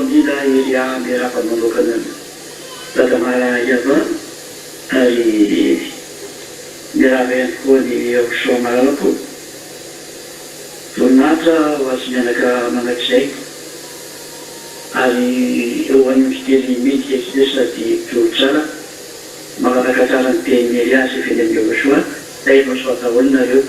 Mila Elia miarahaba manokana an'i Dadamara Yava ary miarahaba ihany koa an'i Yahosoa malalako. Voninahitra ho azy mianaka mandrakizay ary ho an'ny ondrikely mendrika kely sady mpijoro tsara malalaka tsara ny tenin'i Elia sy fenen'i Yahosoa. Zay bonsoir daholo nareo.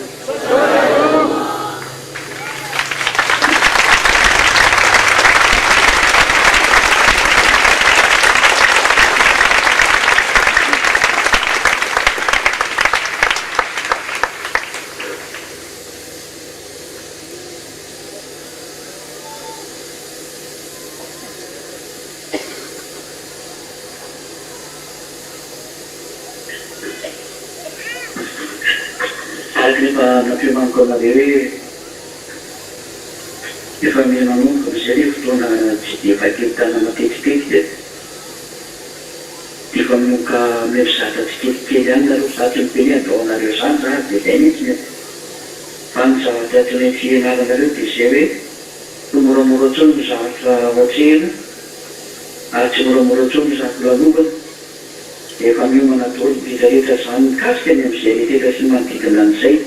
Araka ny efa nampiomaniko anareo hoe efa miha manomboka amin'izay ilay fotoana tsy dia vakio tanana matetitetika dia efa manomboka miha mizatra tsikelikely ihany nareo, za tsy miteny hoe handao anareo izany za dia izay mihitsy e! Fa ny zavatra tsy maintsy hianaranareo dia izay hoe tsy moramora intsony ny zavatra ho atrehina ary tsy moramora intsony ny zavatra ho lalovana. Efa miomana daholo ny rehetra rehetra izany mikasika ny amin'izay rehetra sy ny manodidina an'izay.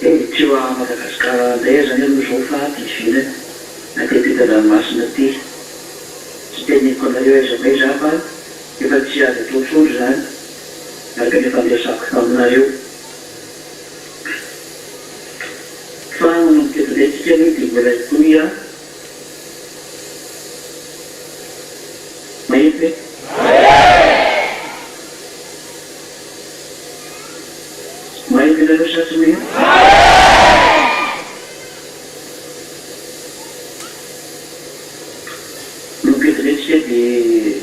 Eh, tsy ho à Madagascar indray azany aloha izao fa aty ivelany, aty ampitan-dranomasina aty. Tsy teneniko anareo aiza ho aiza aho fa efa tsy azo atao intsony izany, araka ny efa niresahako taminareo. Fa manomboka eto indray tsika aloha dia mbola hitohy an. Maheno ve? Maheno ianareo sa tsy maheno? Manomboka eto indray tsika dia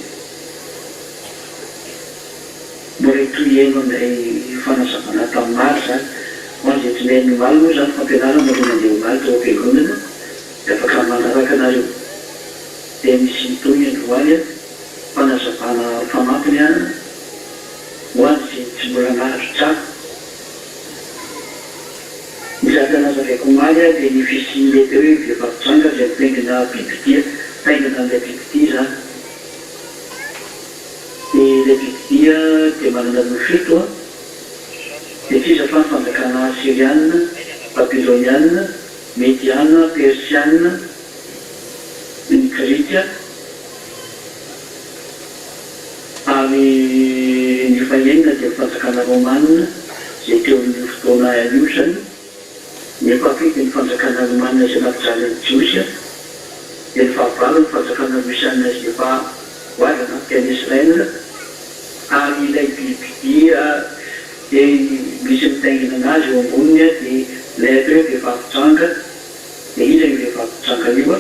mbola hitohy hihaino an'ilay fanazavana tamin'ny omaly izany. Ho an'izay tsy nihaino omaly moa izany fampianarana aloha nandeha omaly tao am-piangonana dia afaka manaraka nareo. Dia misy mitohy androany an, fanazavana fanampiny an, ho an izay tsy mbola nahazo tsara. Ny zavatra nazavaiko omaly an dia ny fisian'ilay atao hoe vehivavy janga izay mitaingina bibidia, mitaingina an'ilay bibidia izany. Dia ilay bibidia dia manana loha fito an, dia tsy iza fa ny fanjakana Asyriana, Babyloniana, Mediana, Persiana, ny Grika ary ny fahenina dia ny fanjakana Romana izay teo amin'io fotoana io izany. Ny fahafidy dia ny fanjakana Romana izay nampijaly ny Jiosy, dia ny fahavalo ny fanjakana Rosiana izay efa ho avy hanafika an'i Israel ary ilay bibidia dia misy mitaingina anazy eo amboniny dia ilay atao hoe vehivavy janga. Dia iza io vehivavy mpijangana io?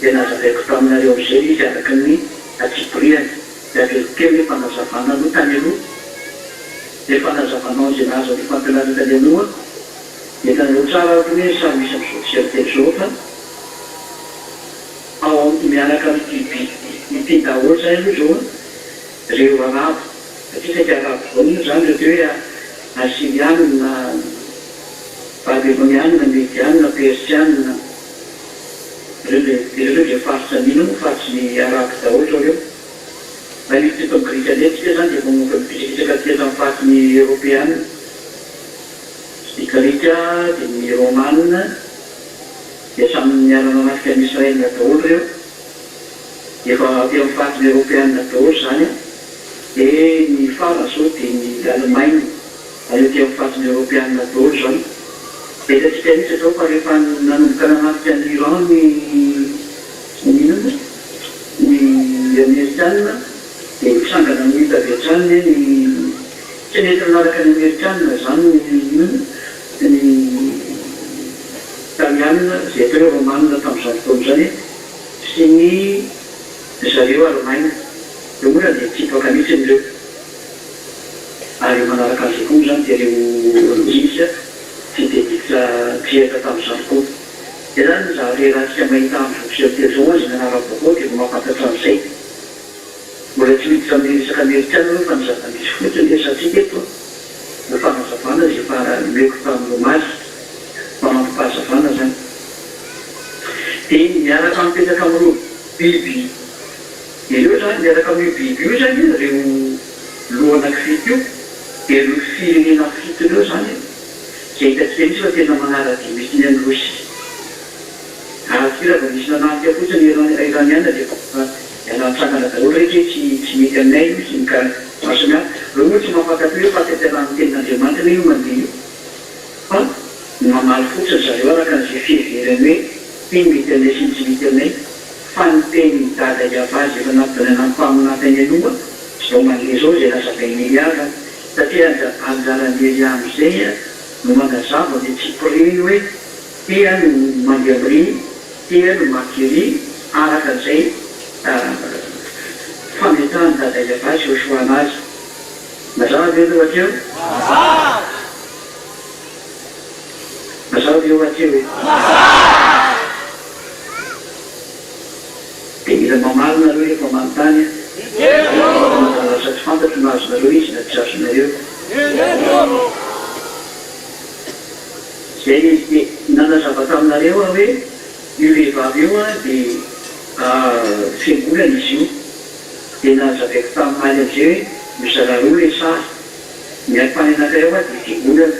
Dia nazavaiko taminareo amin'izay izy araka ny antsipiriany. Dia averiko kely ny fanazavana aloha tany aloha. Ilay fanazavanao izay nahazo an'io fampianarana tany aloha dia hitanareo tsara araka ny hoe samy misy amin'izao tsianjery izao fa ao amin'ny miaraka amin'ity biby ity daholo izany aloha izao ireo arabo satria saika arabo daholo moa izany ireo teo hoe asyrianina Babyloniana, Mediana, Persiana, ireo dia ireo dia faritra mino moa fa tsy ny Arabo daholo izao ireo. Raha miditra eto amin'ny Grika indray tsika izany dia efa manomboka mipisakisaka aty hatramin'ny faritry ny Eoropeana. Ny Grika dia ny Romana dia samy niara-nanafika an'i Israel daholo ireo. Efa aty amin'ny faritry ny Eoropeana daholo izany an. Dia ny farany izao dia ny Allemagne. Any aty amin'ny faritry ny Eoropeanina daholo izany. Dia hitantsika mihitsy izao fa rehefa nanomboka nanafika an'i Iran ny ny inona moa? Ny Amerikanina dia nitsangana nita avy hatrany ny tsy nety nanaraka ny Amerikanina izany ny inona? Ny Italianina izay atao hoe Romanina tamin'izany fotoana izany sy ny zareo Alemaina. Ireo moa dia tsy hipaka mihitsy ireo. Ary manaraka an'izay koa moa izany dia ireo ankizy tsy dia niditra an-tsehatra tamin'izany koa. Dia izany ny zavatra iarahantsika mahita amin'izao fiseho telo izao izay nanara-baovao dia efa mahafantatra an'izay. Mbola tsy miditra amin'ny resaka amerikana aloha fa ny zava-misy fotsiny resahantsika eto no fanazavana izay efa nomeko tamin'ny omaly, fanampim-pahazavana izany. Dia miaraka mipetraka amin'ireo. Biby ireo izany, miaraka amin'io biby io izany ireo loha anankifiito io, dia ireo firenena fito ireo izany izay hitantsika mihitsy fa tena manara-dia mihitsy ny an'i Rosia. Ary aty raha vao misy nanafika fotsiny ny Iraniana dia efa miara-mitsangana daholo rehetra hoe tsy tsy mety aminay io sy ny maro samihafa. Ireo moa tsy mahafantatra hoe fahatanterahan'ny tenin'Andriamanitra anie io mandeha io fa mamaly fotsiny zareo araka an'izay fiheverany hoe ity ny mety aminay sy ny tsy mety aminay fa ny tenin'i Dada Yavah izay efa nampidonana ny mpaminany tany aloha izao mandeha izao izay nazavain'i Elia zany satria anjaran'i Elia amin'izay no manazava ny antsipiriany hoe Tia no mandeha amin'ireny, tia no maka ery, araka izay fametrahan'i Dada Yavah sy Joshua azy. Mazava ve aloha hatreo? Mazava! Mazava ve hatreo e? Mazava! Dia mila mamaly nareo rehefa manontany an! Eny! Lasa tsy fantatro na azonareo izy na tsy azonareo. Eny! Izay izy dia nanazava taminareo aho hoe io vehivavy io dia fiangonana izy io. Dia nazavaiko tamin'ny maly amin'izay hoe mizara roa ilay sary. Ny ampahany anankiray hoa dia fiangonana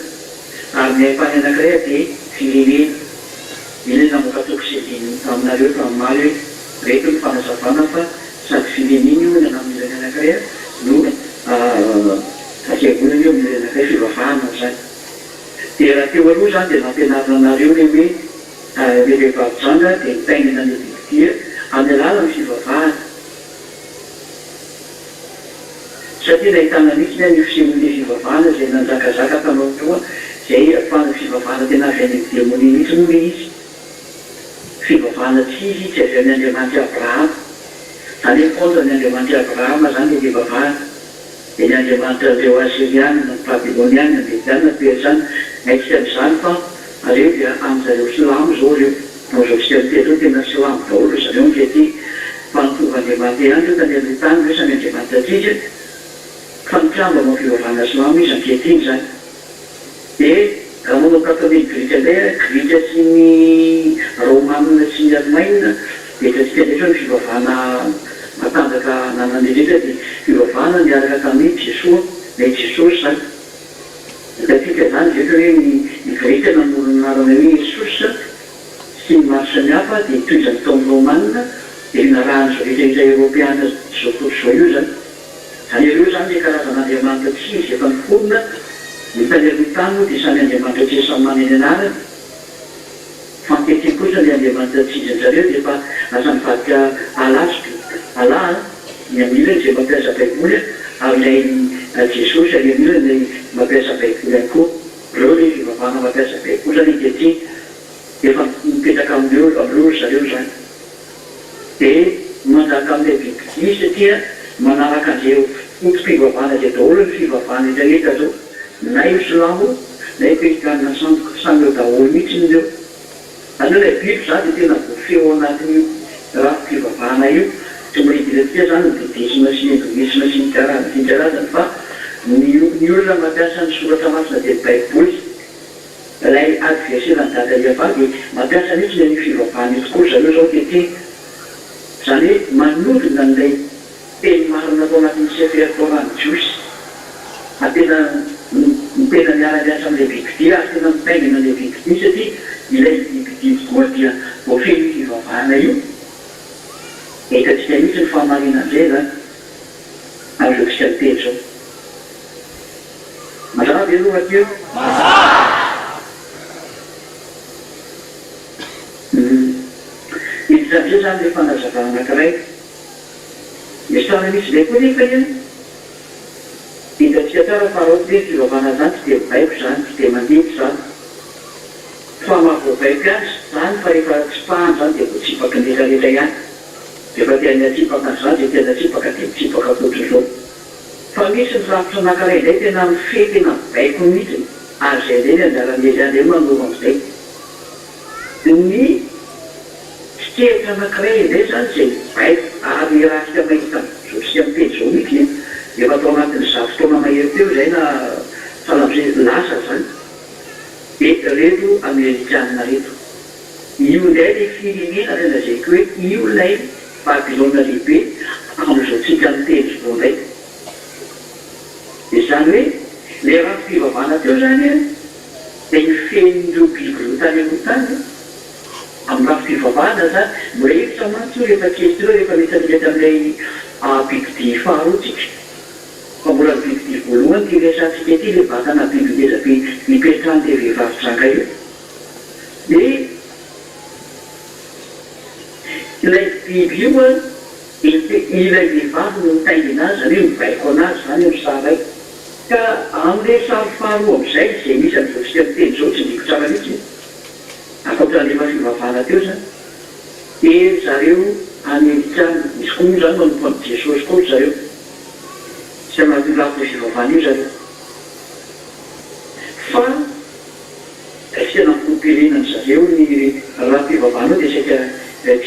ary ny ampahany anankiray dia firenena. Iny ilay namoaka toko sy andininy taminareo tamin'ny maly hoe ireto ny fanazavana fa sady firenena io ny amin'ny ilany anankiray no fiangonana io amin'ny ilany anankiray fivavahana izany. Dia raha teo aloha izany dia nampianarina anareo ilay hoe ilay vehivavy janga dia nitaingina an'ilay bibidia amin'ny alalan'ny fivavahana. Satria nahitana mihitsy ny an'io fisehoan'ilay fivavahana izay nanjakazaka tao aloha izay fa ny fivavahana tena avy any amin'ny demonia mihitsy moa ilay izy. Fivavahana tsy izy, tsy avy amin'ny Andriamanitr'i Abrahama. Izany hoe contre ny Andriamanitr'i Abrahama izany ilay fivavahana. Dia ny andriamanitra an'ireo Asyriana, ny Babyloniana, ny Mediana, ny Persana, haintsika amin'izany fa aleo dia amin'zareo silamo izao ireo, amin'izao tsika miteny izao tena silamo daholo ry zareo ankehitriny, fa nitovy andriamanitra ihany ireo tany aloha tany ireo samy andriamanitra antsika, fa mikambana ao fivavahana silamo izy ankehitriny izany. Dia raha manao katolika grika indray ary, grika sy ny raomanina sy ny alemaina dia hitantsika indray fa ny fivavahana matanjaka ananany indrindra dia fivavahana niaraka tamin'i Jesoa na i Jesosy izany. Hitantsika izany izay ohatra hoe ny ny grika namorona anarana hoe Iesos sy ny maro samihafa dia tohizany tao amin'ny romanina dia narahan'izao rehetra rehetra eoropeana izao tontolo izao io izany. Ary ireo izany ilay karazana andriamanitra tsy izy efa niforona, ny tany aloha tany moa dia samy andriamanitra tsy samy manana ny anarany, fa ankehitriny kosa ilay andriamanitra tsy izy an-jareo dia efa lasa nivadika Allah sy Allah an, ny amin'ny ilany izay mampiasa baiboly an, ary ilay Jesosy any amin'ny ilany ilay mampiasa baiboly ihany koa, ireo ilay fivavahana mampiasa baiboly izany ankehitriny, efa mipetraka amin'ireo amin'ireo ry zareo izany. Dia manjaka amin'ilay bibidia satria manaraka an'izay foto-pivavahana izay daholo ny fivavahana rehetra rehetra zao, na io silamo na io kristianina sandoka, samy eo daholo mihitsy ireo. Izany hoe ilay biby izany dia tena voafehy ao anatin'io rafi-pivavahana io, tsy mbola idirantsika izany ny bodisme sy ny hindouisme sy ny karazany sy ny karazany fa ny ny olona mampiasa ny soratra masina dia ny baiboly. Ilay adversaire an'i Dada Yavah dia mampiasa mihitsy ny an'io fivavahana io tokoa ry zareo izao ankehitriny. Izany hoe manodina an'ilay teny marina tao anatin'ny Sefer Torah ny Jiosy. Ary tena tena miara-miasa amin'ilay bibidia ary tena mitaingina an'ilay bibidia satria ilay bibidia tokoa dia voafehin'io fivavahana io. Hitantsika mihitsy ny fahamarinan'izay izany amin'izao tsika miteny izao. Mazava ve aloha aty eo? Mazava! Humm. Hiditra amizay zany le fanazavana anakiray. Misy trano misy izay koa nefa anie. Hitantsika tsara fa raha ohatra hoe fivavahana zany tsy dia mibaiko zany, tsy dia mandidy zany. Fa mahavoabaiko ihany zany fa rehefa tsipahana zany dia voatsipaky ny retraretra ihany. Rehefa te hanatsipaka an'izany dia te hanatsipaka dia mitsipaka ohatr'izao. Fa misy ny rafitra anankiray indray tena mifehy tena mibaiko mihitsy ary izay indray ny anjaran'i Elia indray manoro an'izay. Ny tsikeritra anankiray indray izany izay mibaiko ary raha mahita an'izao sy miteny izao mihitsy efa tao anatin'ny 100 taona mahery teo izay na sahala amin'izay lasa izany dia ireto amerikanina ireto. Io indray ilay firenena ilay lazaiko hoe io ilay. Babylona Lehibe amin'izao tsika miteny izao indray. Izany hoe ilay rafi-pivavahana teo izany dia nifehin'ireo biby ireo tany aloha tany. Amin'ny rafi-pivavahana izany, mbola hiditra mantsy io rehefa kely teo rehefa mitanila tamin'ilay bibidia faharoa tsika. Fa mbola ny bibidia voalohany ity resahantsika ity, ilay vatana biby ngeza be nipetrahan'ilay vehivavy janga io. Dia ilay biby io an, dia ilay vehivavy no nitaingina azy, izany hoe mibaiko an'azy izany io sary io. Ka amin'ilay sary faharoa amin'izay, izay misy amin'izao tsika miteny izao, tsy ndriko tsara mihitsy. Ankoatra ny efa fivavahana teo izany dia ry zareo amerikana, misy koa moa izany manompo an'i Jesosy koa ry zareo, tsy anatin'io lafiny fivavahana io zareo fa tena filoham-pirenena-dry zareo ny raha-pivavahana io dia saika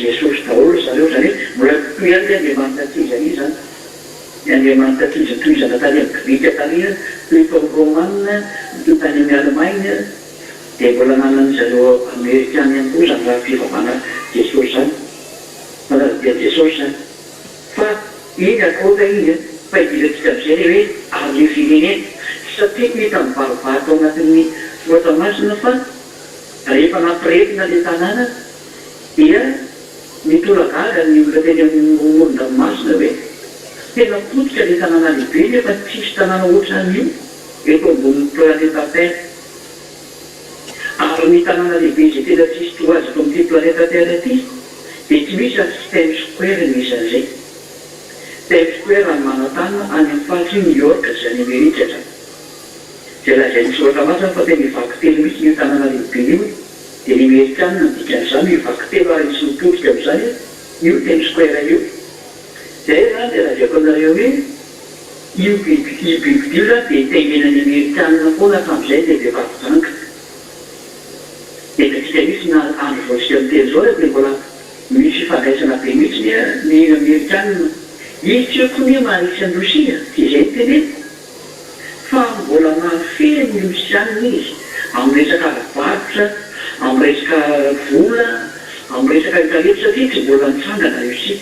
Jesosy daholo ry zareo, izany hoe mbola mitohy ihany ilay Andriamanitra tsy iza iza izany, ny Andriamanitra tsy iza tohizana tany amin'ny Grika tany, toy tao amin'ny Romana, toy tany amin'ny Allemagne. Dia mbola ananan'ny zareo Amerikana ihany koa izany rafi-pivavahana Jesosy izany, manara-dia an'i Jesosy izany. Fa iny ankoatra iny an, fa idirantsika amin'izay ilay hoe ary ilay firenena, satria hita mibaribary tao anatin'ny soratra masina fa rehefa nampiretina ilay tanàna dia nitolagaga ny olona teny amin'ny moron-dranomasina hoe tena potika ilay tanàna lehibe nefa tsisy tanàna ohatran'io eto ambonin'ny planeta Terre. Ary ny tanàna lehibe izay tena tsisy toa azy eto amin'ity planeta Terre ity dia tsy misy afa-tsy Times Square no misy an'izay. Times Square any Manhattan any amin'ny faritr'i New York izay any Amerika izany. Izay lazain'ny soratra masina fa tena hivaky telo mihitsy io tanàna lehibe io dia ny Amerikana no dikan'izany hoe hivaky telo ary hisy mitodika amin'izany io Times Square io. Izay izany dia lazaiko anareo hoe Io biby io bibidia io zany dia tengenan'ny amerikanina foana hatramin'izay ilay vehivavy janga. Dia hitantsika mihitsy na andro vao isika miteny izao ary dia mbola misy fifandraisana be mihitsy ny ny amerikanina. Izy tsy hoe koa anie maharesy an'i Rosia, tsy izay no teneniko. Fa mbola mahafehy ny Rosianina izy amin'ny resaka ara-barotra, amin'ny resaka vola, amin'ny resaka rehetra rehetra satria tsy mbola nitsangana Rosia.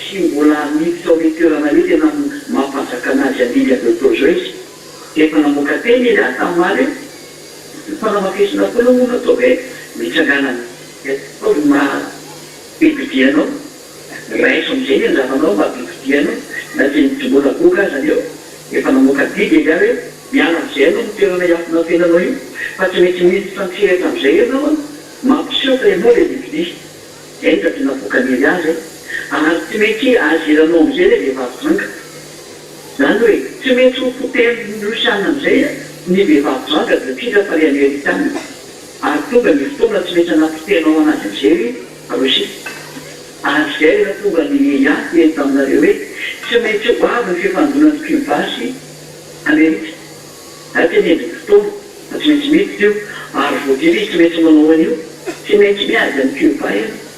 Tsy mbola miditra ao amin'io toerana io tena maha-mpanjakana azy handidy an'izao tontolo izao izy. Efa namoaka teny izy ato omaly hoe, ny fanamafisana foana moa no ataoko hoe mitsangàna ataovy ny maha bibidia anao, raiso amin'izay ny anjaranao maha bibidia anao na dia tsy mbola goga aza ny eo. Efa namoaka didy izy hoe miala amin'izay ianao amin'ny toerana hiafinafenanao io fa tsy maintsy miditra an-tsehatra amin'izay ianao an, mampiseho fa ianao ilay bibidia. Enta tsy navoakan'i Elia zay. Ary tsy maintsy azeranao amizay ilay vehivavy janga. Zany hoe tsy maintsy ho potehin'ny Rosiana amizay ny vehivavy janga dia mpila fa ry Amerikana. Ary tonga ny fotoana tsy maintsy anapotehanao anazy amizay ry Rosia. Ary zay no nahatonga an'i Elia niteny taminareo hoe tsy maintsy ho avy ny fifandonan'i Cuba sy Amerika. Ary tena endriky fotoana fa tsy maintsy miditra io ary voatery izy tsy maintsy manao an'io, tsy maintsy miady amin'i Cuba ianao.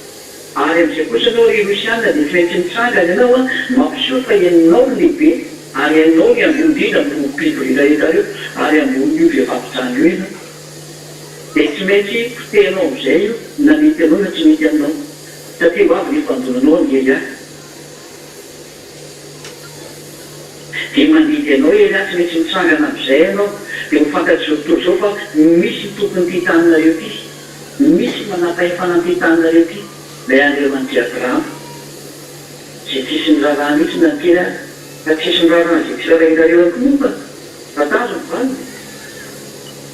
Ary amin'izay kosa ianao ry Rosiana dia tsy maintsy mitsangana ianao an, mampiseho fa ianao no lehibe ary ianao ny ambony indrindra amin'ireo biby rehetrarehetra ireo ary ambonin'io vehivavy janga io ianao. Dia tsy maintsy potehinao amin'izay io na mety anao na tsy mety aminao satria ho avy ny fandonanao amin'i Elia. Dia mandidy anao elah tsy maintsy mitsangana amin'izay ianao dia ho fantatr'izao tontolo izao fa misy ny tompon'ity taninareo ity, misy ny manampahefana an'ity taninareo ity, ilay Andriamanitr'i Abrahama izay tsisy niraharaha mihitsy na ny kely aza, fa tsisy miraharaha an'izay tsy raharahianareo ihany koa moa fa fantaro ny valiny.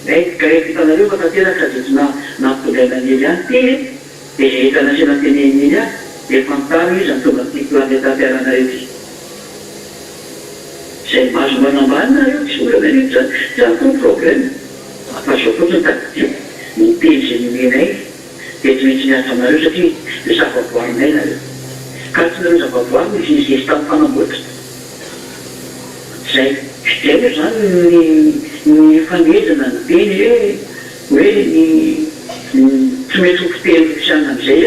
Ilay ka rehefa hitanareo fa tanteraka izay tsy nampitondraina an'i Elia ny teny, Dia izay rehetra nasiana teneniny iny ary dia fantaro iza no tonga amin'ity planeta ampiaranareo ity. Izay mahazo manambany nareo tsy olana mihitsy zany, tsy any koa ny problème. Fa zao fotsiny tadidio, ny teny izay nomenay dia tsy maintsy mihatra aminareo satria zavaboarinay nareo. Ka tsy nareo zavaboary no hivezivezy tamin'ny mpanamboatra. Zay. Zay moa zany ny ny fanomezana ny teny hoe hoe ny tsy mety ho fiteny rosiana amizay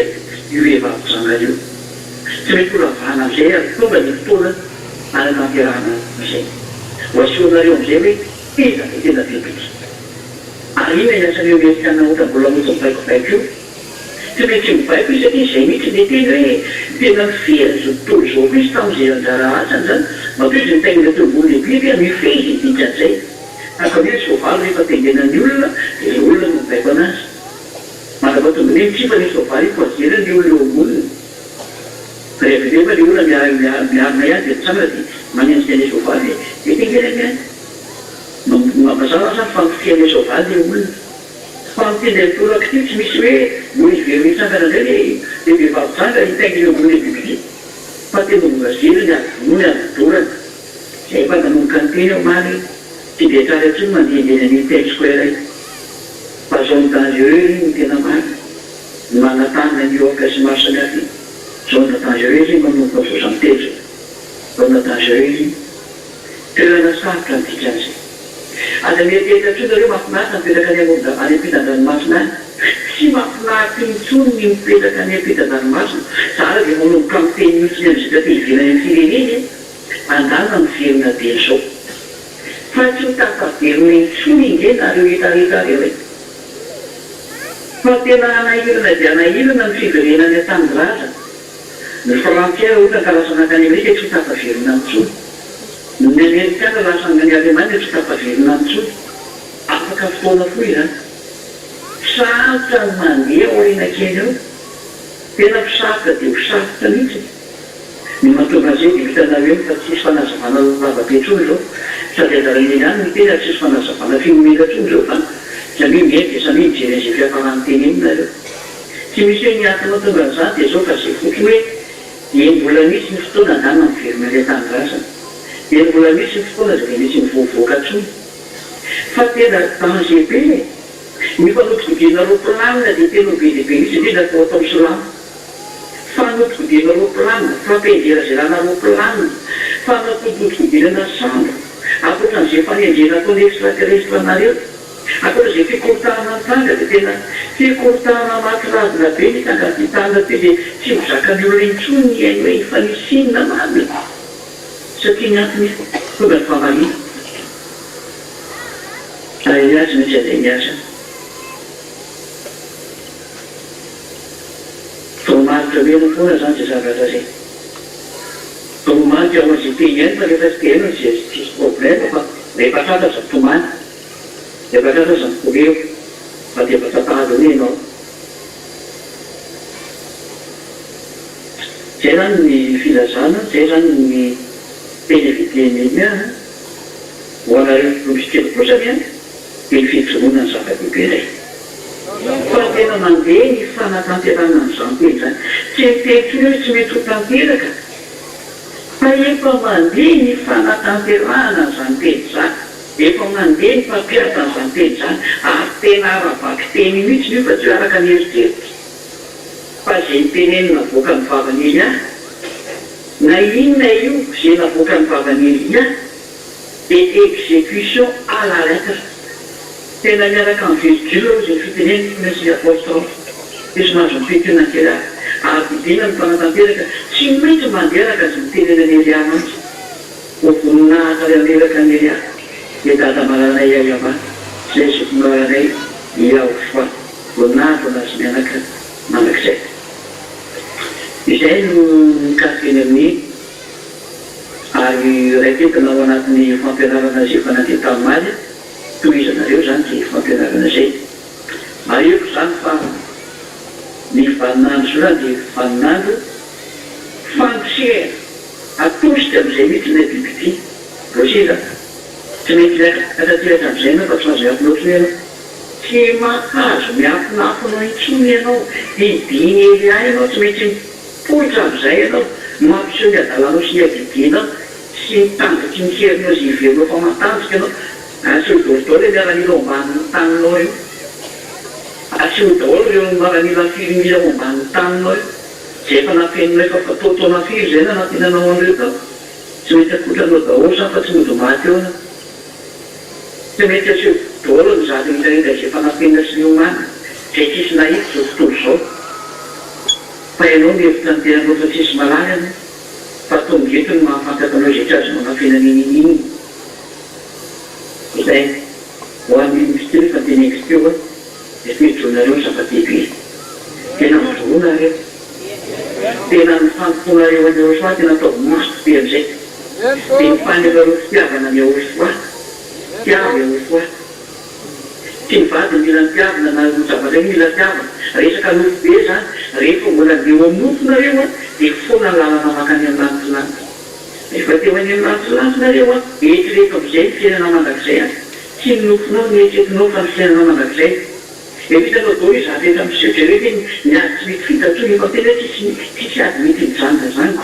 io vehivavy janga io. Tsy mety ho ravana amizay ary tonga ny fotoana hanatanterahana an'izay. Ho asehonareo amizay hoe iza no tena bibidia. Ary inona ny asan'io amerikana ohatra mbola mody mibaikobaiko io? Tsy maintsy mibaiko izy satria izay mihitsy ilay teny hoe tena mifehy an'izao tontolo izao koa izy tamin'izay anjara asany izany. Matoa izy nitaingina teo ambonin'ilay biby, mifehy izay dikan'izay. Tahaka ny hoe soavaly rehefa taingenan'ny olona dia ilay olona no mibaiko anazy. Mandra-pahatonga ny hoe mitsipa ilay soavaly iny fa jereo ny olona eo amboniny. Fa rehefa avy eo nefa ilay olona miarina ihany dia mitsangana dia manenjika an'ilay soavaly dia taingenany ihany. Mazava zany fa mifehy an'ilay soavaly ilay olona. Fa amin'ity indray mitoraka ity tsy misy hoe mbola hiverina hitsangana indray ilay vehivavy janga hitaingina eo ambonin'ilay bibidia fa tena mbola zeliny ary vonoiny ary hodorany. Izay efa nanomboka niteny aho omaly hoe tsy dia tsara intsony mandehandeha eny amin'iny Times Square iny fa zone dangereuse iny no tena marina. Ny Manhattan, New York sy maro samihafa iny zone dangereuse iny manomboka 63 izao. Zone dangereuse iny. Toerana sarotra ny dikan'izay. Aza mieritreritra intsony nareo mahafinaritra mipetraka any amoron any ampitan-dranomasina any. Tsy mahafinaritra intsony ny mipetraka any ampitan-dranomasina. Za ary dia manomboka miteny mihitsy ny amin'izay taty ivelany amin'ny firenena e. Andana miverina dia izao. Fa tsy ho tafaverina intsony ange nareo rehetrarehetra reo e. Fa tena hanahirana dia hanahirana ny fiverenana any an-tanindrazana. Ny frontière ohatra ka lasa nankany Amerika tsy ho tafaverina intsony. Ny Amerikana lasa any Allemagne tsy tafaverina intsony. Afaka fotoana fohy izany. Sarotra ny mandeha aoriana kely eo. Tena ho sarotra dia ho sarotra mihitsy. Ny mahatonga an'izay dia hitanareo eny fa tsisy fanazavana lava be intsony izao. Sady anjaran'ny ihany ny miteny ary tsisy fanazavana fihomehana intsony izao fa samia mihaino dia samia mijery an'izay fiafaran'ny teny eny nareo. Tsy misy hoe ny antony mahatonga an'izany dia izao fa izay fotsiny hoe dia mbola misy ny fotoana angamba miverina any an-tanindrazana. Dia mbola misy ny fotoana izay dia misy mivoavoaka intsony. Fa tena danger be e! Ny fanodikodiana roaplanina dia tena ho be dia be mihitsy indrindra atao atao silamo. Fanodikodiana roaplanina, fampianjerazerana roaplanina, fanatodikodikodinana sambo, ankoatran'izay fanendrena ataon'ny extraterrestre anareo. Ankoatra izay fikorontanana nitranga dia tena fikorontanana mahatsiravina be ny hitrangan'ity tany ity dia tsy ho zakan'ny olona intsony ny hihaino hoe efa nisy inona marina satria ny antony tonga ny famaliana ary Elia tsy maintsy handeha miasa. Voamarika mena foana izany izay zavatra izay. Voamarika ho an'izay te hihaino fa rehefa tsy te hihaino dia tsisy problème fa rehefa tratra aza mitomany. Rehefa tratra aza mikoreo fa dia efa tantara eo ianao. Zay zany ny filazana, zay zany ny teny avy ety Nehemia an! Ho anareo misy kely kosany an, dia ny fijoroana ny zava-dehibe indray. Fa tena mandeha ny fanatanterahana an'izany teny izany. Tsy miteny intsony hoe tsy mety ho tanteraka fa efa mandeha ny fanatanterahana an'izany teny izany. Efa mandeha ny mpampiasa an'izany teny izany ary tena ara-bakiteny mihitsy io fa tsy hoe araka ny eritreritra. Fa izay notenenina navoakan'ny vavan'i Elia, na inona io izay navoakan'ny vavan'i Elia dia exécution à la lettre. Tena miaraka amin'ny virgule hoy izay fitenenana sy ny apostrophe. Dia tsy mahazo mifentina kely ary. Ary didiana ny mpanatanteraka tsy maintsy mandeha araka izay nitenenan'i Elia mantsy. Ho voninahitra ary hameraka an'i Elia dia dada malalanay Yayama sy ilay zoky malalanay Yahoshua. Voninahitra ho an'azy mianaka mandrakizay. Izay no mikasika eny amin'ny ary raiketina ao anatin'ny fampianarana izay efa nandeha tamin'ny omaly. Tohizanareo izany izay fampianarana izay. Marihiko izany fa ny vaninandro izao izany dia vaninandro fandosirana. Atosika amin'izay mihitsy ilay biby ity. Voaseza. Tsy mety miakatra aty hatramin'izay ianao fa tsy mahazo miafina intsony ianao. Tsy mahazo miafinafina intsony ianao. Didian'i Elia ianao, tsy maintsy mipoitra amin'izay ianao. Mampiseho ny hadalanao sy ny habibianao sy ny tanjaky ny herinao izay heverinao fa matanjaka ianao. Aseho daholo daholo ilay miaramila ao ambanin'ny taninao io. Aseho daholo ireo miaramila firy mila ao ambanin'ny taninao io. Izay efa nafeninao efa taona firy izay nanantenanao an'ireo tao. Tsy mety akotranao daholo izany fa tsy mody maty eo ianao. Tsy mety aseho daholo ny zavatra rehetra rehetra izay efa nafenina sy niomanana, izay tsisy nahita izao tontolo izao. Fa ianao mihevitra ny tenanao fa tsisy malala ianao. Fa tonga eto ny mahafantatra anao izay tsy azonao nafenina n'inon'inona. Izay ho an'ny minisitera efa teneniko teo dia fijoroanareo no zava-dehibe. Tena. Mijoroa nareo. Tena ny fanompoanareo an'i Yahoshuah tena ataovy mafy be amizay. Dia ny fanehoanareo fitiavana an'i Yahoshuah. Tiavo Yahoshuah. Tsy ny vady no mila ny tiavina na ny zavatra iny mila tiavina. Resaka nofo be zany. Rehefa mbola andeha ho amin'ny nofo nareo an, dia foana ny lalana mankany amin'ny lanitry lanitra. Rehefa te ho any amin'ny lanitry lanitra nareo an, eritrereto amizay ny fiainana mandrakizay an. Tsy ny nofinao no eritreretinao fa ny fiainana mandrakizay. Efa hitanao daholo izany rehetra miseho jereo ve ny ady tsy mety vita intsony efa miteny hoe tsisy tsisy ady mety mijanona zany.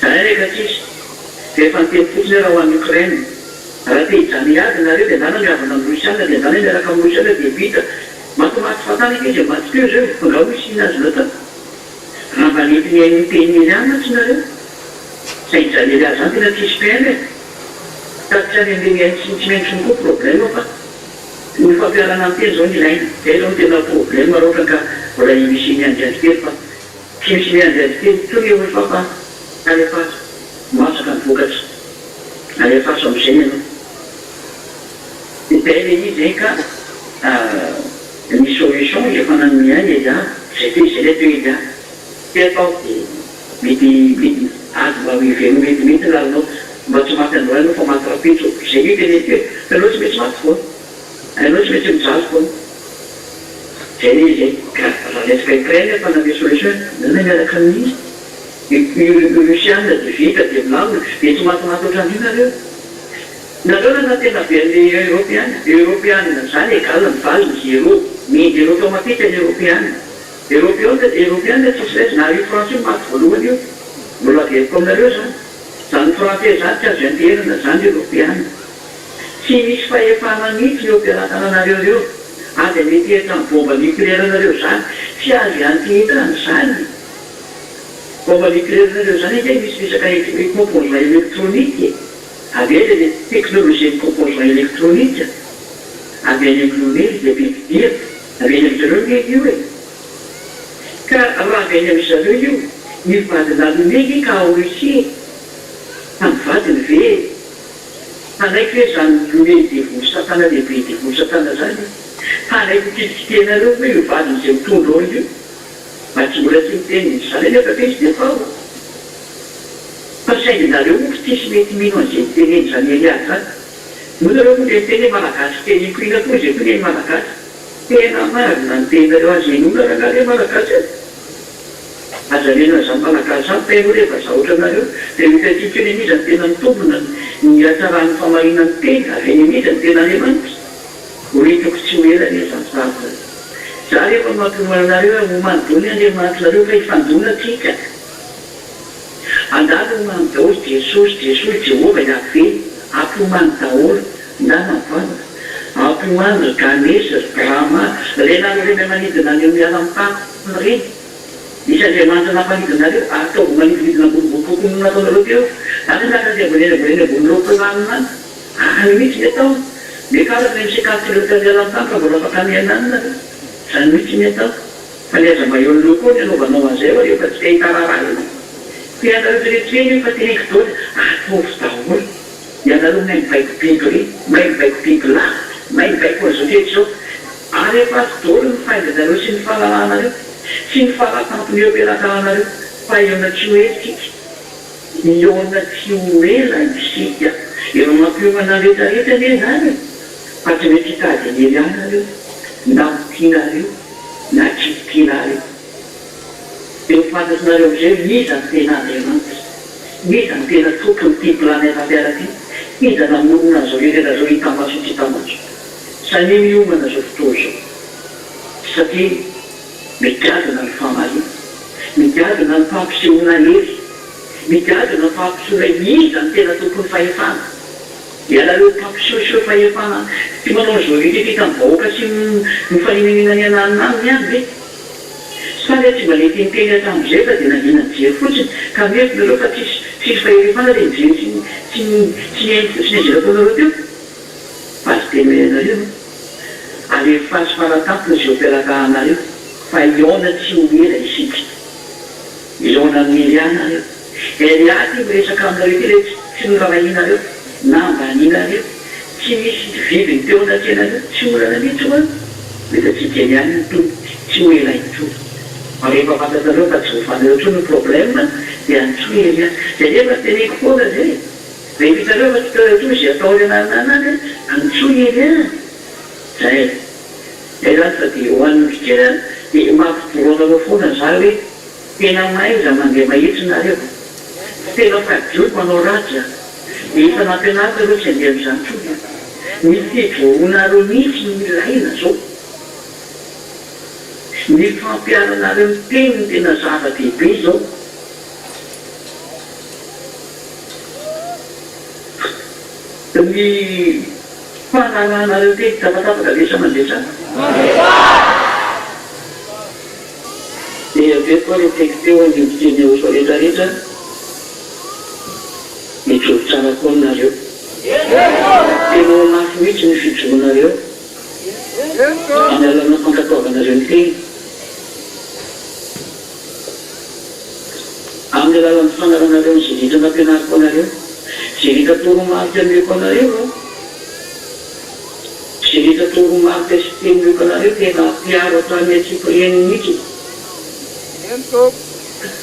Zany anie ka tsisy. Dia efa niteny fotsiny aho raha ho an'i Ukraine. Raha te hijanona hiady nareo dia ndana mihavana amin'ny Rosiana dia ndana miaraka amin'ny Rosiana dia vita. Matimaty fahatany ange izay maty teo izao e. Fa nga hoy isy inona azo natao? Raha mba nety nihaino ny tenin'i Elia mantsy nareo. Sa hijanona Elia zany tena tsisy PM e. Sady tsy any an'le mihaino sy ny tsy mihaino intsony koa problème fa. Ny fampiharana ny teny zao no ilaina. Zay zao no tena problème raha ohatra ka mbola misy miandriandry kely fa tsy misy miandriandry kely intsony eo fa fa alefaso masaka ny vokatra. Alefaso amizay ianao. Izay le izy zay ka ny solution efa nanome ahy Elia zay te zay le atao Elia. Te atao mety mety ady mba miverina metimety ny lalanao mba tsy maty androany ianao fa maty rapitso zay nge teneniko e fa ianao tsy maintsy maty foana ianao tsy maintsy mijaly foana zay le izy e ka raha resaka Ukraine efa nanome solution e miaraka amin'iza Russiana dia vita dia milamina dia tsy matimaty ohatran'io nareo nareo nanantena be an'le Europeana Europeana zany egal ny valiny zero mendy zero automatique ny Europeana Europeana Europeana tsisy raiso na io frantsay io maty voalohany io mbola averiko aminareo zany zany frantsay zany tsy azo ianteherana zany Europeana tsy misy fahefana mihitsy eo am-pelatananareo reo aza miantehitra am bomba nucléaire nareo zany tsy azo ianteherana zany bomba nucléaire nareo zany ange misy resaka composant électronique e avy aiza le technologie ny composant électronique avy any amin'ny Lomé le bibidia avy any amin-jareo nge io e ka raha avy any amin-dry zareo io ny vadina Lomé nge ka ao Russie e fa ny vadiny ve hanaiky hoe zany Lomé devoly satana lehibe devoly satana zany e hanaiky ho kitikitihanareo ve io vadiny izay mitondra ao io mba tsy mbola tsy miteny an'izany anefa ve izy dia ao fa saingy nareo moa tsisy mety mino an'izay miteneny zany Eliade zany moa nareo moa dia miteny hoe malagasy teniko ina koa izay koa ny malagasy tena marina ny teninareo aza henoina rangahy re malagasy a! Aza mino an'izany malagasy zany fa ianao re vazaha ohatranareo dia ho hitantsika eo ny an'iza no tena mitombina ny hatsaran'ny famarinan'ny teny avy any amin'iza no tena Andriamanitra ho hitako tsy ho ela anie izany sary zany za rehefa mampiomana anareo hoe omano dony Andriamanitrareo fa hifandona tsika Andalo omano daholo Jesosy Jesosy Jehovah Yahveh ampiomano daholo ndana mivavaka ampiomano ry Ganesha ry Brahma reny ary reny manidina any miala amin'ny tany reny misy Andriamanitra nampanidina reo ataovy manidinidina ambonimbony kokoa noho nataonareo teo any miakatra any ambony any ambony any ambony roaplanina any any mihitsy ny atao miakara any amin'ny 50 kilomètre miala amin'ny tany fa mbola afaka miaina any nareo zany mihitsy ny atao. Fa ny aza mba eo aloha koa ny anaovanao an'izay fa rehefa tsy te hahita raharaha ianao. Fa ianareo rehetra ireny efa teneniko daholo ataovy daholo. Ianareo mahay mibaiko biby ireny, mahay mibaiko biby lahy, mahay mibaiko an'izao rehetra izao. Alefaso daholo ny fahaizanareo sy ny fahalalanareo sy ny faratampony eo am-pelatananareo fa hihaona tsy ho ela isika. Hihaona tsy ho ela isika. Efa mampiomana ny rehetra rehetra anie izany e! Fa tsy mety hitady an'i Elia nareo na ho tianareo na tsy ho tianareo. Dia ho fantatrareo amin'izay hoe iza no tena Andriamanitra, iza no tena tompon'ity planète Terre ity, iza namorona an'izao rehetra izao hita maso sy tsy hita maso. Samia miomana izao fotoana izao satria migadona ny famaliana, migadona ny fampisehoana hery, migadona ny fampisehoana iza no tena tompon'ny fahefana. Ianareo mpampisehoseho fahefana tsy manao an'izao rehetra ity tamin'ny vahoaka sy mifaninanina ny ananona aminy ihany ve? Sa ve tsy mba nety niteny hatramin'izay fa dia nangina nijery fotsiny ka mihevitra nareo fa tsisy tsisy fahefana le nijery sy sy sy nihaino fotsiny izay nataonareo teo? Fa aza teny hoe ianareo an! Alefaso faratampony izay ho mpiaraka anareo fa hihaona tsy ho ela isika. Hihaona amin'i Elia nareo. Elia ity miresaka aminareo ity le tsy norarahianareo na ambanianareo, tsy misy vidiny teo anatrehanareo, tsy olana mihitsy ho'a, mety tsy hiteny ihany ny Tompo, tsy ho ela intsony. Fa rehefa fantatrareo fa tsy voafanareo intsony ny problème dia antsoy ery an! Zay nefa teneniko foana zay e! Rehefa hitanareo fa tsy hitanareo intsony izay atao any ananana any an, antsoy ery an! Zay! Zay zany fa dia ho an'ny mpikely an, dia mampijoro anareo foana za hoe tena mahaiza mandeha mahitsy nareo, tena fadio ny manao ratsy an! Dia efa nampianariko nareo tsy handeha amin'izany intsony an! Ny fijoroanareo mihitsy no ilaina zao. Ny fampiharanareo ny teny no tena zava-dehibe izao. Ny fanarahanareo teny tapatapaka ve sa mandeha tsara? Mandeha tsara! Dia avy eo koa ilay teny teo ny miteny Yehosua rehetra rehetra, mijoro tsara koa nareo. Tena ho mafy mihitsy ny fijoroanareo. Amin'ny alalan'ny fankatoavanareo ny teny. Amin'ny alalan'ny fanaranareo ny izay rehetra nampianariko anareo, izay rehetra toromarika omeko anareo aho, izay rehetra toromarika sy teny omeko anareo tena ampiharo hatrany antsipiriany mihitsy.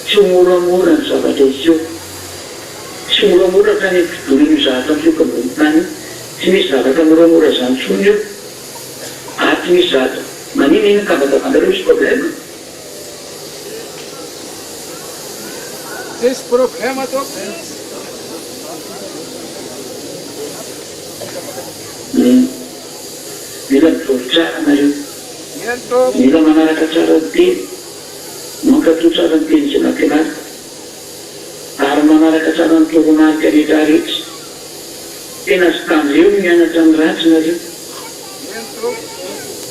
Tsy ho moramora ny zavatra hiseho. Tsy ho moramora hatrany am-pidonan'io zavatra miseho ambony tany io. Tsy misy zavatra moramora zany tsony eo ary tsy misy zavatra manina iny kavakavanareo misy problème. Tsisy problème tompoko. Hum mila mijoro tsara nareo. Mila manaraka tsara ny teny, mankatò tsara ny teny izay nampianariko ary manaraka tsara ny toromarika rehetra rehetra. Tena tsy tandremo mianatra ny ratsy nareo.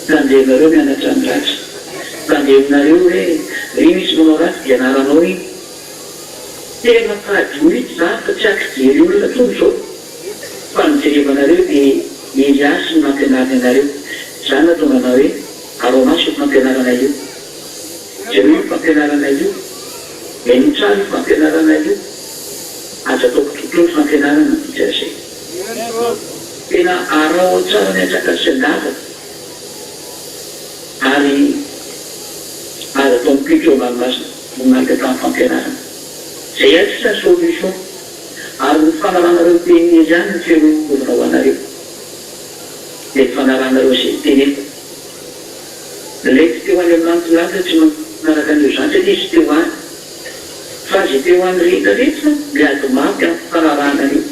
Tandremonareo mianatra ny ratsy. Tandremonareo hoe ry misy manao ratsy dia anaranao iny. Tena fady mihitsy zany fa tsy akijery olona tsony zao. Fa ny jerevanareo dia Elias no nampianariny anareo. Zany nahatonga anah hoe arao maso io fampianarana io. Jereo io fampianarana io. Henoy tsara io fampianarana io. Aza atao kitotoa ny fampianarana ny dikan'izay. Tena araho tsara ny antsakany sy andavany ary aza atao mipika eo ambany masony voninahitra tamin'ny fampianarana. Izay ihany sisa ny solution ary ny fanaranareo ny tenin'i ihany no fiarovana ho anareo. Dia ny fanaranareo izay teneniko. Ilay tsy te ho any amin'ny lanitra tsy manaraka an'io izany satria izy tsy te ho any. Fa izay te ho any rehetra rehetra miady mafy amin'ny fanarahana an'io.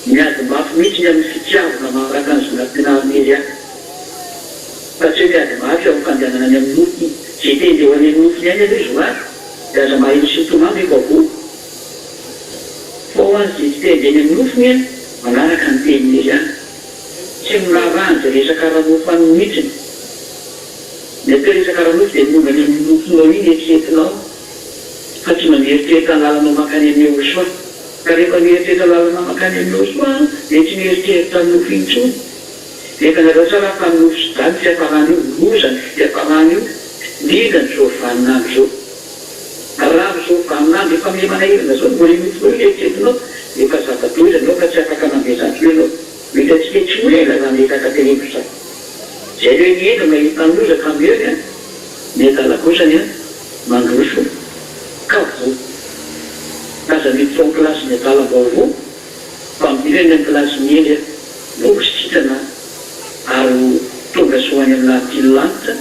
Miady mafy mihitsy ny amin'ny fitiavana manaraka an'i Zonampianarin'i Elia. Fa tsy hoe miady mafy amin'ny fandehanana any amin'ny nofony. Izay te handeha ho any amin'ny nofony any aloha izy ho any, dia aza maheno sy mitomany rehefa voa. Fa ho an'izay tsy te handeha any amin'ny nofony, manaraka ny tenin'i Elia. Tsy miraharaha an'izay resaka ara-nofo any mihitsiny. Ny atao hoe resaka ara-nofo dia ny momba ny amin'ny nofonao iny eritreretinao fa tsy mba mieritreritra ny lalanao mankany amin'i Yehosua. Ka rehefa mieritreritra lalana mankany amin'i Yehosua dia tsy mieritreritra ny nofo intsony. Dia hitanareo tsara fa ny nofo sy dà ny fiafarana io, loza ny fiafarana io, indrindra amin'izao vaninandro izao. Raha amin'izao vaninandro efa miha manahirana izao no mbola io nofinao io no eritreretinao dia efa zava-doza ianao fa tsy afaka mandeha izany intsony ianao. Ho hitantsika tsy ho ela izany resaka teneniko izany. Izay ilay ny hendry mahita ny loza ka mihery an, ny adala kosany an, mandroso ka voa. Aza miditra ao an-kilasin'ny adala mba ho voa fa midira eny an-kilasin'ny hendry an, mba ho sitrana ary ho tonga soa any amin'ny lanin'ity lanitra.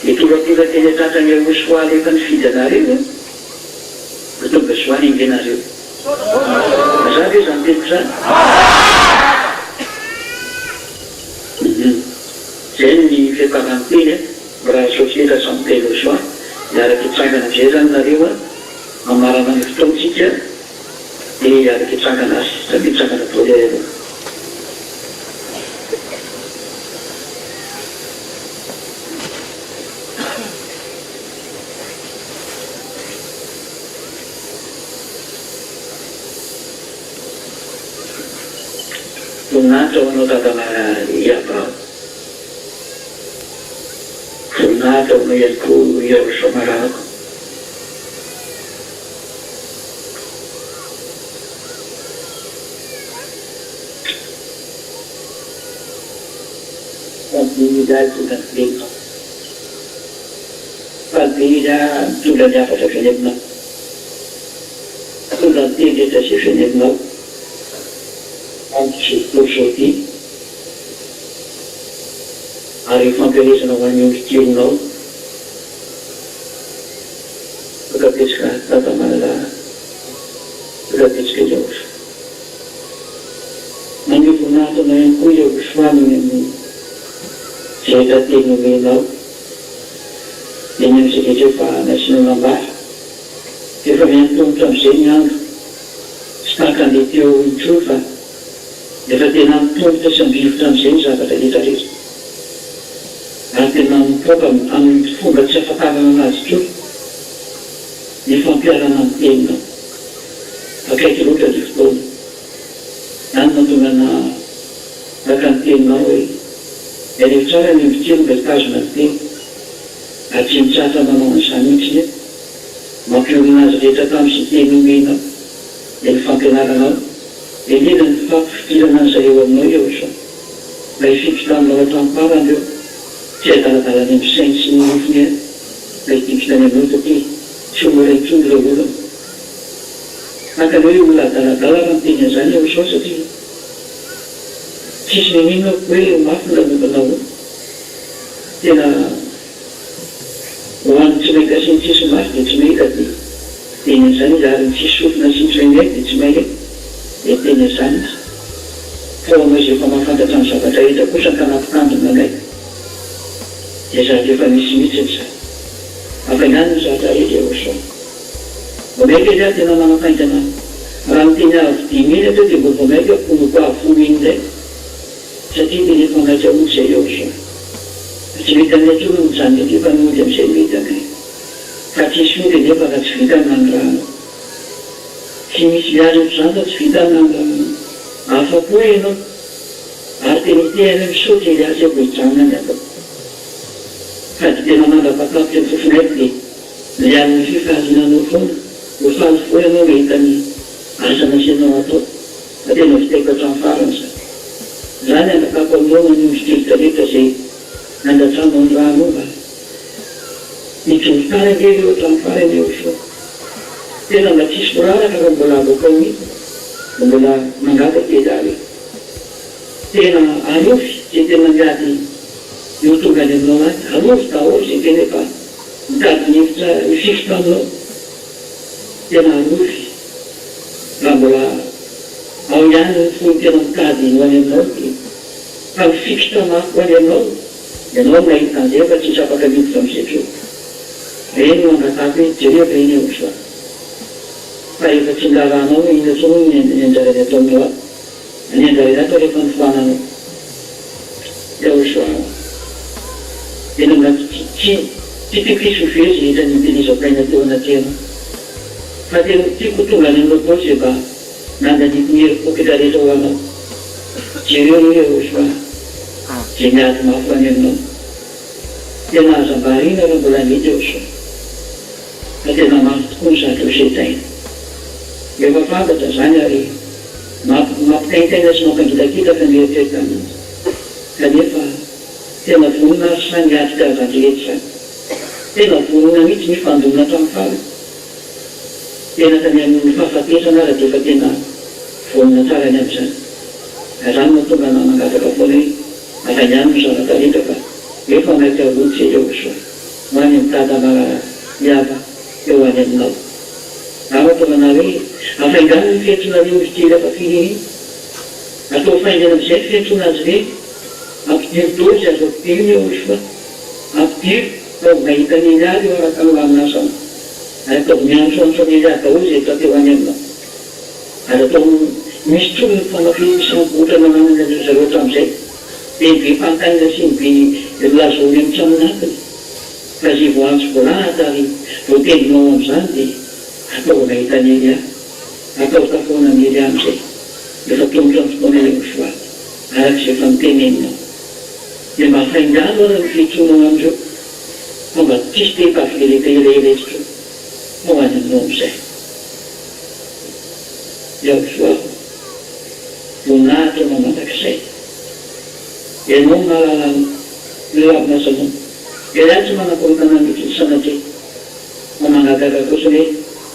Nitoratoraka eny an-tratran'i Yahoshuah rehefa nifidy anareo an, ho tonga soa any ange nareo. Mazava ve izany teniko izany? Hum. Izay ny fiamparan'ny teny an. Mirary soa kely Rajampelo Josoa. Hiaraka hitsangana amin'izay izany nareo an. Hamarana ny fotoantsika dia hiaraka hitsangana ary samy hitsangana daholo iareo. Voninahitra ho anao Dada Iabao. Voninahitra ho anao ihany koa Iarosoa Marahako. Sady izahay tonga velona. Faly be izy nitondra ny hafatra avy any aminao. Nitondra ny teny rehetra izay avy any aminao amin'ity tontolo izao ity, ary ho fampielezana ho an'ny ondry kelinao. Toka betsaka Dada malala Toka betsaka Yehoshua. Maneho voninahitra anao ihany koa Yehoshua noho ny amin'ny izay rehetra teny nomenao, dia ny amin'izay rehetra efa nasianao nambara. Efa miantomotra amin'izay ny andro, tsy tahaka an'ilay teo intsony fa efa tena mitomotra sy andrivotra amin'izay ny zavatra rehetra rehetra. Ary tena mipoaka amin'ny fomba tsy ahafantarana anazy intsony ny fampiharana ny teninao. Akaiky loatra ilay fotoana. Izany no mahatonga anà haka ny teninao hoe, Jereo tsara ny ondrikely mba hitazona ny teny. Ary tsy mitsahatra manao an'izany mihitsy nefa. Mampiorina azy rehetra tamin'izay teny nomenao, dia ny fampianaranao, indrindra ny fampifikirana an'izay eo aminao Yehosoa, mba hifikitra aminao hatramin'ny farany ireo, tsy hadaladala any amin'ny sainy sy ny nofony ihany, fa hifikitra any aminao satria tsy ho mora intsony ireo olona. Tahaka ny hoe olona adaladala raha miteny an'izany Yehosoa satria tsisy n'inon'inona hoe mafy ny lalovanao. Tena. Ho an'ny tsy mahita sy ny tsisy maso dia tsy mahita dia teny an'izany izy ary ny tsisy sofina sy ny tsy maheno dia tsy maheno dia teny an'izany izy. Fa ho anao izay efa mahafantatra ny zavatra rehetra kosa ka nampitandrina anay dia zavatra efa misy mihitsy izany. Hafaingano ny zavatra rehetra eo Soa. Vao maika izy ary tena manafaingana raha miteny avo dimy eny atao dia mbo vao maika koa avo folo eny indray. Satria tena efa maika hody izay eo ry Fa tsy mety aminay intsony ny mijanona ety fa ny hody amin'izay no mety aminay. Fa tsy hisy hody anefa raha tsy vita ny nanirahana. Tsy misy miandry ohatr'izany fa tsy vita ny nanirahana. Afa-po ianao. Ary tena hitehana misaotra Elias eo vao hijanona ny atao. Sady tena mandra-patapitra ny fofon'aiko dia mialona fifaliana foana. Ho faly foana ianao mahita ny asa nasianao atao. Fa tena vitaiko hatramin'ny farany izany. Izany angatahako aminao manondro kely rehetra izay nandatsahanao ny rano mba hijoro tsara ange ireo hatramin'ny farany eo soa. Tena mba tsisy horaraka raha mbola avoakao mihitsy dia mbola mangataka elah hoe tena arovy izay tena miady ny ho tonga any aminao any, arovy daholo izay tena efa mitady ny hevitra hifikitra aminao. Tena arovy raha mbola ao ihany ny fony tena mitady ho any aminao dia fa mifikitra mafy ho any aminao ianao no mahita an'izay fa tsisy afaka miditra amin'izay intsony. Ireny no angatahako hoe jereo ve iny Yehosua fa rehefa tsy miraharaha anao hoe inona intsony hono ny anjarany ato aminao ato ny anjarany ato rehefa nofoananao Yehosua tena mba tsy tsy tsy tiako hisy ho very izay rehetra nitelezako aina teo anatrehanao. Fa tena tiako ho tonga any aminao daholo izay mba nandaniako ny herim-poko rehetra ho anao. Jereo anie Yehosua izay miady mafy ho any aminao. Tena aza variana raha mbola mety Yehosua. Fa tena mafy tokoa ny zavatra ho sedraina. Efa fantatra izany ary mampitaintaina sy mampangitakitaka ny eritreritra mihitsy. Kanefa tena vonona ary sahy miatrika izany rehetra izany. Tena vonona mihitsy ny hifandonana hatramin'ny farany. Tena ka ny amin'ny fahafatesana aza dia efa tena vonona tsara ny amin'izany. Ka izany no mahatonga anah mangataka foana hoe aza ihany ny zavatra rehetra fa efa maika loatra ireo soa ho any amin'ny dada malala miava eo any aminao. Ary mahatonga anah hoe afaingano ny fiantsoana ny ondry kely afa-firy iny. Atao faingana amin'izay ny fiantsoana azy ireny. Ampidiro daholo izay azo ampidirina eo soa. Ampidiro ataovy mahita an'i Elia ireo araka ny lamin'asany, ary ataovy miantsoantso an'i Elia daholo izay efa teo any aminy. Aza atao misy intsony ny fanafihana sy hampihotra nananany an-dry zareo hatramin'izay, dia ny be mpanontaniana sy ny be milaza ho eny an-tranon'atiny. Fa izay voaantso voalahatra ary voatendrinao amin'izany dia ataovy mahita an'i Elia. Ataovy tafahoana amin'i Elia amin'izay. Efa tongotra ny fotoana Yehoshua, araka izay efa noteneninao. Dia mba faingano ary ny fiantsoanao an'ireo fa mba tsisy te hitafy elaela intsony fa ho any aminao amin'izay. Yahushua ô, voninahitra anao mandrakizay. Ianao no mahalala ny lavinasanao. Ialahy tsy manakorontana mihitsy sanatria. mahagaga kosa hoe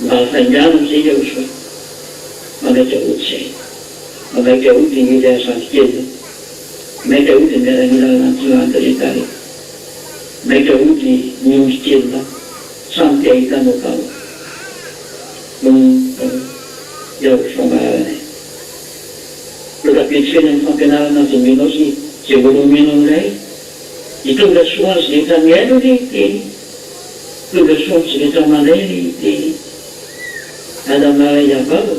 mba hafaingano amin'izay Yahoshuah fa maika hody izay. Fa maika hody i Elia zandrikelinao. Maika hody ny miaramila an'Antsiranana rehetra rehetra. Maika hody ny ondry kelinao. Samy te hahita anao daholo. Voninahitra Yahoshuah malalanay. Mbola betsaka ny fampianarana azo omenao sy izay mbola omenao indray. Hitondra soa azy rehetra mihaino anie io teny io. Hitondra soa azy rehetra mandray anie io teny io. Adama Iavao,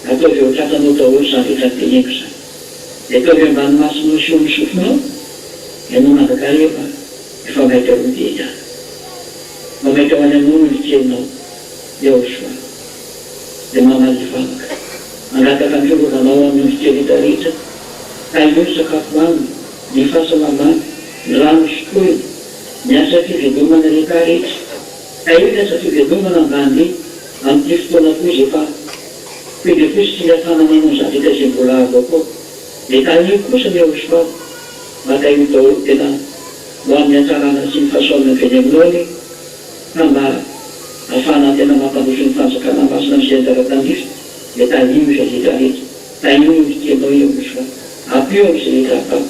ataovy eo an-tratranao daholo izany rehetra teneniko izany. Dia ataovy ambany masonao sy eo amin'ny sofinao, ianao mandrakariva efa maika hody e Dada. Mba maika ho any aminao ny ondrikelinao, Yahoshua. Dia mamaly vavaka. Mangataka ny fiarovanao amin'ny ondrikely rehetra rehetra, tahio ny sakafo hohaniny, ny fahasalamany, ny rano sotroiny, ny asa fivelomana rehetra rehetra. Tahio ny asa fivelomana mba handeha amin'ity fotoana toy izay fa fohy dia fohy sy tsy miafana manao ny zavatra izay mbola azo atao. Dia tahio kosa ny Yahoshua mba tahio daholo tena ho amin'ny hatsarana sy ny fahasoavana avy any aminao anie ka mba ahafahana tena mampandroso ny fanjakana masina sy anjara tandrify dia tahio izay rehetra rehetra. Tahio ny tianao Yahoshua. Ampio amin'izay rehetra atao.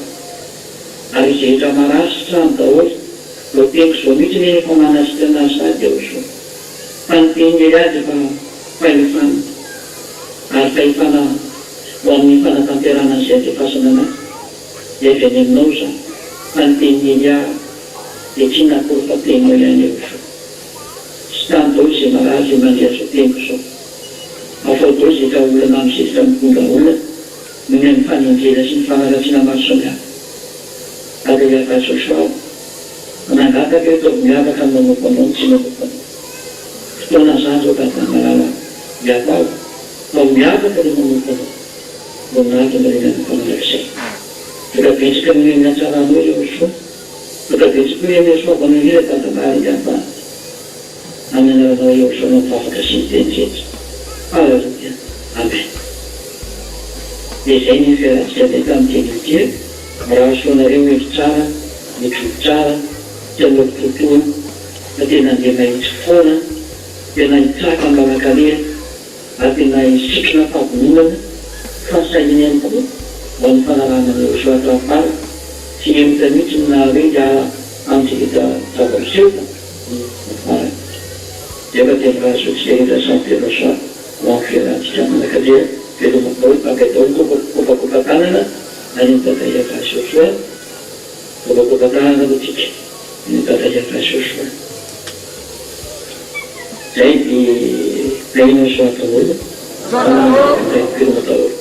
Ary izay rehetra marary sitrano daholo. Vao teniko izao mihitsy anie efa manasitrana azy sahady Yahoshua. Fa ny tenin'i Elia dia efa fahefana. Ary fahefana ho amin'ny fanatanterahana an'izay andefasana anahy dia avy any aminao izany. Fa ny tenin'i Elia dia tsy inona akory fa teninao ihany Yahoshua. Sitrano daholo izay marary izay mandre an'izao teniko izao. Afaho daholo izay ka olana misesika mitondra olana noho ny amin'ny fanenjehana sy ny fanaratsiana maro samihafa. Ary ry Abba Joshua, manangataka eo ataovy miavaka ny manompo anao ny tsy manompo anao. Fotoana izany izao Dada malala Iavao, atao miavaka ny manompo anao. Voninahitra no renan'ny mpanandrakizay. Tonga betsaka noho ny hatsaranao Yehosoa, tonga betsaka koa Yehosoa vao nirira Dada malala Iavah. Amin'ny anaranao Yehosoa no mivavaka sy miteny rehetra. Haleloia. Amen. Dia izay ny fiarahantsika indray tamin'ity anio ity e. Mirary soa anareo hendry tsara, mijoro tsara, tsy hanao kitoatoa fa tena handeha mahitsy foana, tena hitsaka ny lalan-kaleha ary tena hisitrina fahavononana, fahasahiana ihany koa ho amin'ny fanarahana an'i Yehosoa hatramin'ny farany. Tsy hihemotra mihitsy ny nahare hiala amin'izay rehetra zava-miseho fa ny farany. Dia efa dia mirary soa antsika rehetra samy velona soa ho amin'ny fiarahantsika manakadeha veloma daholo baka daholo kopakopa-tanana any amin'ny Dada Iavah Joshua kopakopa-tanana aloha tsika any amin'ny Dada Iavah Joshua zay dia tahiana soa daholo fa veloma daholo.